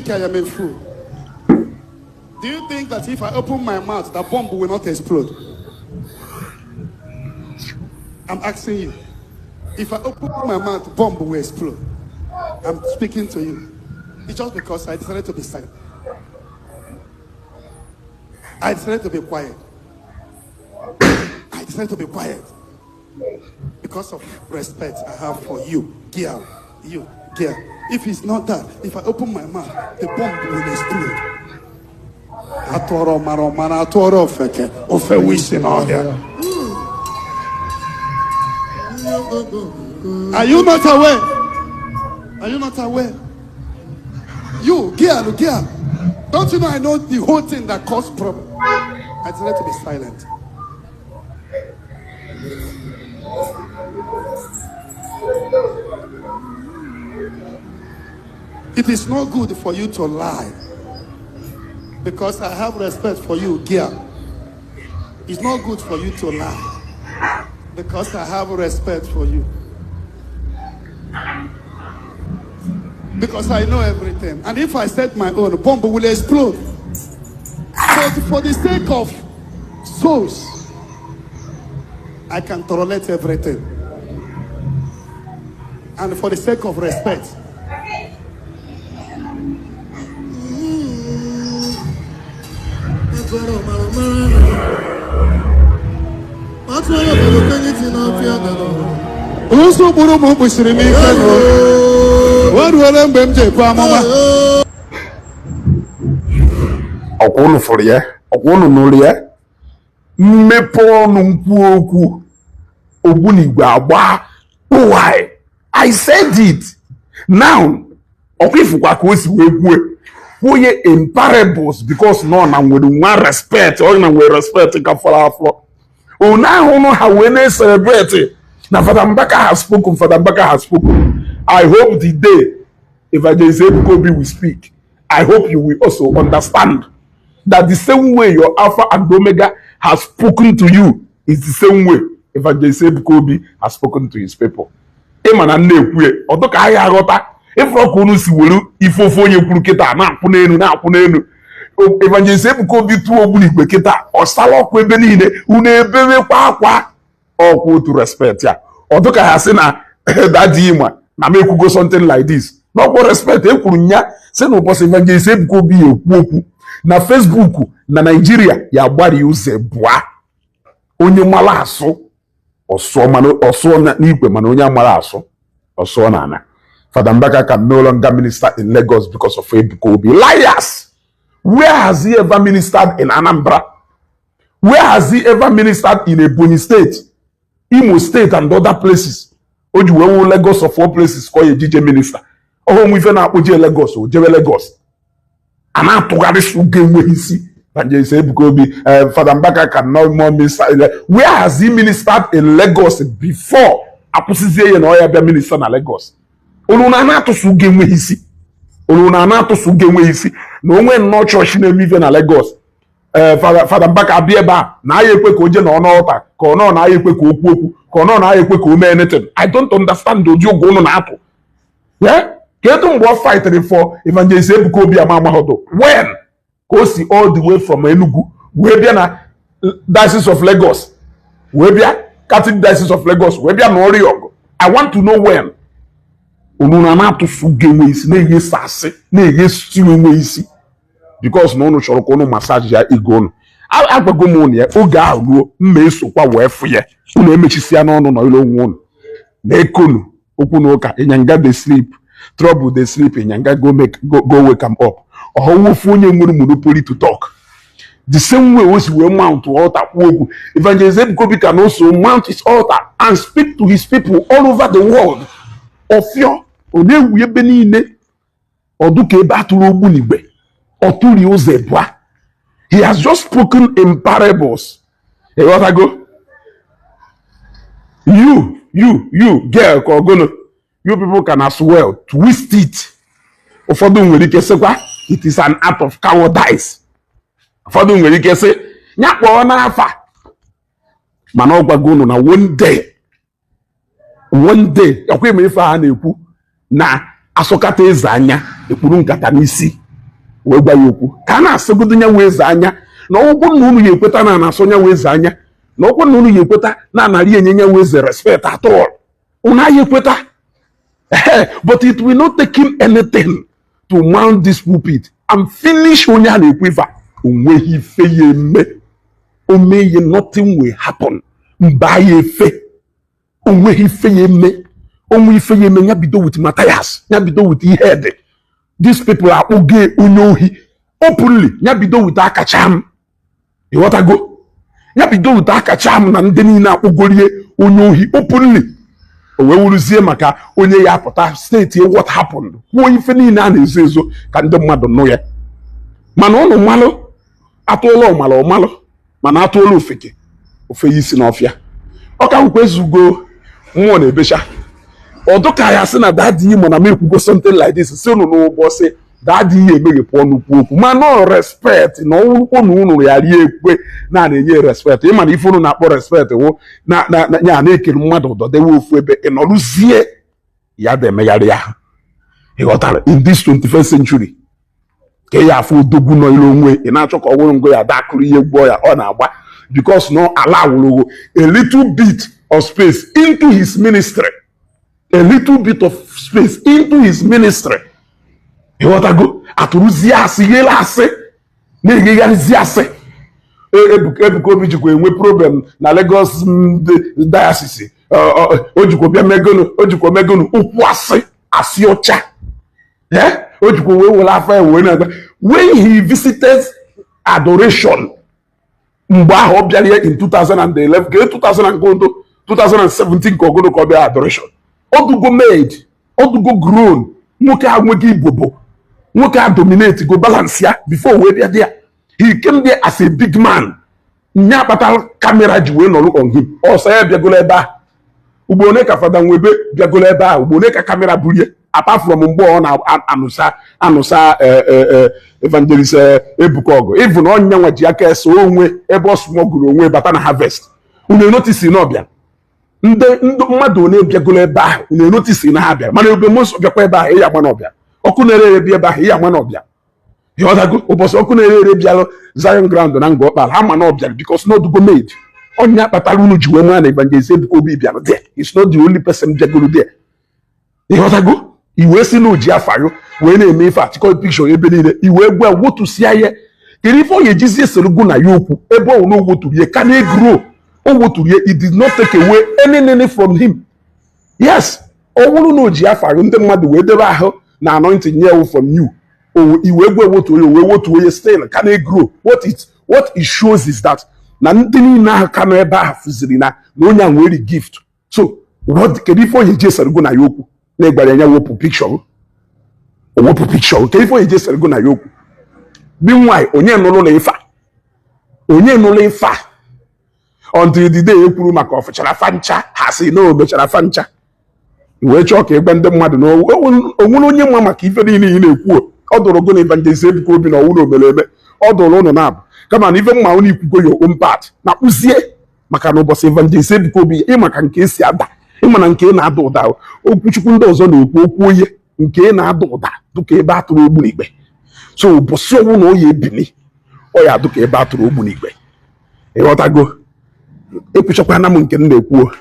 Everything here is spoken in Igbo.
think I am a fool? Do you think that if I open my mouth, the bomb will not explode? I'm asking you. If I open my mouth, bomb will explode. I'm speaking to you. It's just because I decided to be silent. I decided to be quiet. I decided to be quiet because of respect I have for you, girl. You, girl. If it's not that, if I open my mouth, the bomb will explode. Atụọrọ mara mara atụọrọ ofeke ofe wisi n'ọhịa. Are you not aware? Are you not aware? You, girl, girl. Don't you know I know the whole thing that caused problem? I decided to be silent. It is not good for you to lie because I have respect for you, girl. It's not good for you to lie because I have respect for you. Because I know everything. And if I said my own, bomb will explode. But for the sake of souls, I can tolerate everything. And for the sake of respect, ụzọ gburu m kpụsiri m ike nụ. O ruola mgbe m ji ebu amụma. Ọkwa unu fụrụ ya, ọkwa unu nụrụ ya. Mmepe ọnụ nkwu okwu ogbunigwe agba. Why I said it now. Ọkwa ifụkwa ka o si wee kwue kwuonye in parables because nọ na nwere nwa respect, ọ na nwere respect ka fọrọ afọ one ahụ nụ ha wee na-celebrate na Fada Mbaka has spoken. Fada Mbaka has spoken. I hope the day Evangelist Ebuka Obi will speak, I hope you will also understand that the same way your Alpha and Omega has spoken to you is the same way Evangelist Ebuka Obi has spoken to his people. Ịma na nna ekwue ọdụ ka anyị aghọta ịfụrụ ka unu si were ife ofe onye kwuru kịta na-akwụ n'elu na-akwụ n'elu. Evangelist Ebuka Obi tụọ ogbunigwe kịta ọsala ọkụ ebe niile unu ebewekwa akwa ọkwa otu respect ya ọdụ ka ha sị na daddy ịma na m ekwugo something like this n'ọkwa respect ekwuru nya sị na ụbọchị Evangelist Ebuka Obi ya ekwu okwu na Facebook na Naijiria ya agbari ụzọ bụa onye mara asụ ọsụọ n'ikwe mana onye amara asụ ọsụọ na ana. Fada Mbaka can no longer minister in Lagos because of Ebuka Obi. Liars! Where has he ever ministered in Anambra? Where has he ever ministered in Ebonyi State, Imo State and other places? O ji wee wu Lagos of all places ka ọ ya ejije minister. Ọhụ ife na-akpụ je Lagos o jebe Lagos. A na-atụgharịsị ụga enweghị isi. Evangelist Ebuka Obi, Fada Mbaka can no more minister. Where has he ministered in Lagos before? Akwụsịzie ya na ọ ya bịa minister na Lagos. Unu na na-atụsụ ụga enweghị isi. Unu na na-atụsụ ụga enweghị isi. Na onwe nnọọ chọọchị na-eme ife na Lagos. Fada Mbaka abịa ebe a na aya ekwe ka o jee na ọnụ ọta ka ọ nọ na aya ekwe ka o kwuo okwu ka ọ nọ na aya ekwe ka o mee anything. I don't understand ụdị ụgwọ unu na-atụ. Kedu mgbe ọ fightịrị for Evangelist Ebuka Obi ama amaghọdụ when ka o si all the way from Enugu wee bịa na Diocese of Lagos wee bịa Catholic Diocese of Lagos wee bịa na Oriọgụ. I want to know when. Unu na na-atụfu ga-enwe isi na-eghe asị na-eghe stew enwe isi because na unu chọrọ ka unu massage ya ego unu. Agwago m unu ya oge ahụ ruo mma esokwa wee fụ ya unu emechisịa n'ọnụ nọ ile onwe unu na-ekonu okwu na ụka. Ịnyanga dey sleep, trouble dey sleep, ịnyanga go make go, go wake am up. Ọhọwụ ofu onye nwere monopoly to talk the same way o si wee mount altar kwuo okwu. Evangelist Ebuka Obi can also mount his altar and speak to his people all over the world. Ọfịọ ọ na-ewu ebe niile ọdụ ka ebe atụrụ ogbunigwe ọtụri ụzọ ebua. He has just spoken in parables. Ịghọtago? You girl ka ọgụnụ, you people can as well twist it. Ụfọdụ nwere ike sịkwa it is an act of cowardice. Ụfọdụ nwere ike sị ya kpọọ n'afa mana ọ gwago unu na one day, one day ọkwa ime ife a na-ekwu na asụkata eze anya ekpuru nkata n'isi. Wee gwa ya okwu ka a na-asọgodo nya wee eze anya na ọgwụgwụ na unu ya ekweta na na-asọ nya wee eze anya, na ọgwụ na unu ya ekweta na anarị enye nya wee eze respect at all. Unu anyị ekweta. But it will not take him anything to mount this pulpit and finish onye a na-ekwu ife a. Onweghị ife ya eme ome ihe, nothing will happen. Mba ya efe, onweghị ife ya eme onwe ife ya eme. Ya bido with Matthias, ya bido with ihe dị these people akpụgo onye ohi openly. Ya bido with akacha m, ịghọtago? Ya bido with akacha m na ndị niile akpụgorie onye ohi openly. O wee wuruzie maka onye ya apụta state what happened, kwuo ife niile a na-ezo ezo ka ndị mmadụ nụ ya. Mana ụnụ mmalụ atụọla ọmala ọmalụ, mana atụọla ofeke ofe ya isi n'ọfịa. Ọ ka nwekwa ezugo mmụọ na-ebecha ọdụ ka ya sị na daddy, mana m ekwugo something like this, si unu n'ụbọchị daddy ya emeghepụ ọnụ kwu okwu, mana ọ respect na ọwụkwụ na unu ya rie ekwe na na-enye respect. Ịma na ife unu na-akpọ respect wụ na na na ya na-ekere mmadụ ụdọ dewe ofu ebe ị nọrụzie ya da emegharị ahụ. Ịghọtara? In this 21st century ka ya afụ odogwu nọ ilu onwe ị na-achọ ka ọ wụrụ ngo ya dakụrụ ihe gwụọ ya ọ na-agba because no allow a little bit of space into his ministry, a little bit of space into his ministry. Ịghọtago? Atụrụzie asị, ghela asị, na-eghegharịzi asị. Ebuka Obi jikwa enwe problem na Lagos diocese. O jikwa bịa megonu, o jikwa megonu ụkwụ asị, asị ọcha. O jikwa wee were afọ ya wee na-agba. When he visited adoration mgbe ahụ ọ bịara ya in 2011 ka 2000 2017 ka ọgụrụ ka ọ bịa adoration, odugo made, odugo grown. Nwoke a nweghị ibobo, nwoke a dominate go balance ya before wee bịa there. He came there as a big man. Nya akpatara camera ji wee nọrọ on him. Ọsọ ya bịagolo ebe a ugbo one ka Fada Nwebe bịagolo ebe a, ugbo one ka camera burie, apart from mgbe ọ na-anụsa anụsa evangelist Ebuka ọgụ. Even ọnya nwa ji aka ese onwe ebe ọ smọgụrụ onwe bata na harvest. Unu notice na ọbịa ndị ndị mmadụ one bịagolo ebe ahụ, unu notice na ha bịara. Mana ebe mọsọ bịakwa ebe ahụ, ịya agba na ọbịa ọkụ na-ere ere bịa ebe ahụ, ịya agba na ọbịa. Ịghọtago? Ụbọchị ọkụ na-ere ere bịalụ Zion ground na Ngor Okpala, ha ma na ọbịara because n'odugo made. Ọnya kpatara unu ji wee mara na evangelist Ebuka Obi bịara there. It's not the only person bịagoro there. Ịghọtago? I wee si na oji afayo wee na-eme ife achịkọ picture ebe niile, i wee gwa wotusia ya. Kedu ife ọ ga-ejizi esoro na ya okwu ebe ọ na o woturu ya ka na-egro o woturu ya? It did not take away anything from him. Yes, ọ bụrụ na o ji afayo ndị mmadụ wee debe ahụ na anointing nye ewu from you, i wee gwa wotuo ya, wee wotuo ya, still ka na-egro. What it shows is that na ndị niile ahụ ka nọ ebe ahụ fụziri na onye a nwere gift. So what, kedu ife onye ji esoro na ya okwu na ịgbara ya wepụ picture, o wepụ picture? Kedu ife onye ji esoro na ya okwu? Meanwhile, onye nụrụ na ife a, onye nụrụ ife a until the day e kwuru maka ọfụchara fancha, ha sị na o mechara fancha wee chọọ ka egbe ndị mmadụ na onwere onye nwa maka ife niile ị na-ekwu. Ọ dụrụ gụ na evangelist Ebuka Obi na ọnwụ na omere eme, ọ dụrụ ụnụ na-abụ kama na ife mma ụnụ ikwugo your own part na kpụzie maka na ụbọchị evangelist Ebuka Obi ịma ka nke esi ada, ịma na nke ị na-ada ụda. Okwuchukwu ndị ọzọ na-ekwu okwu onye nke ị na-ada ụda dụka ebe atụrụ ogbunigwe. So ụbọchị ọnwụ na ọ ya ebili, ọ ya adụ ka ebe atụrụ ogbunigwe. Ịghọtago? Ekwuchakwana m nke m na-ekwu.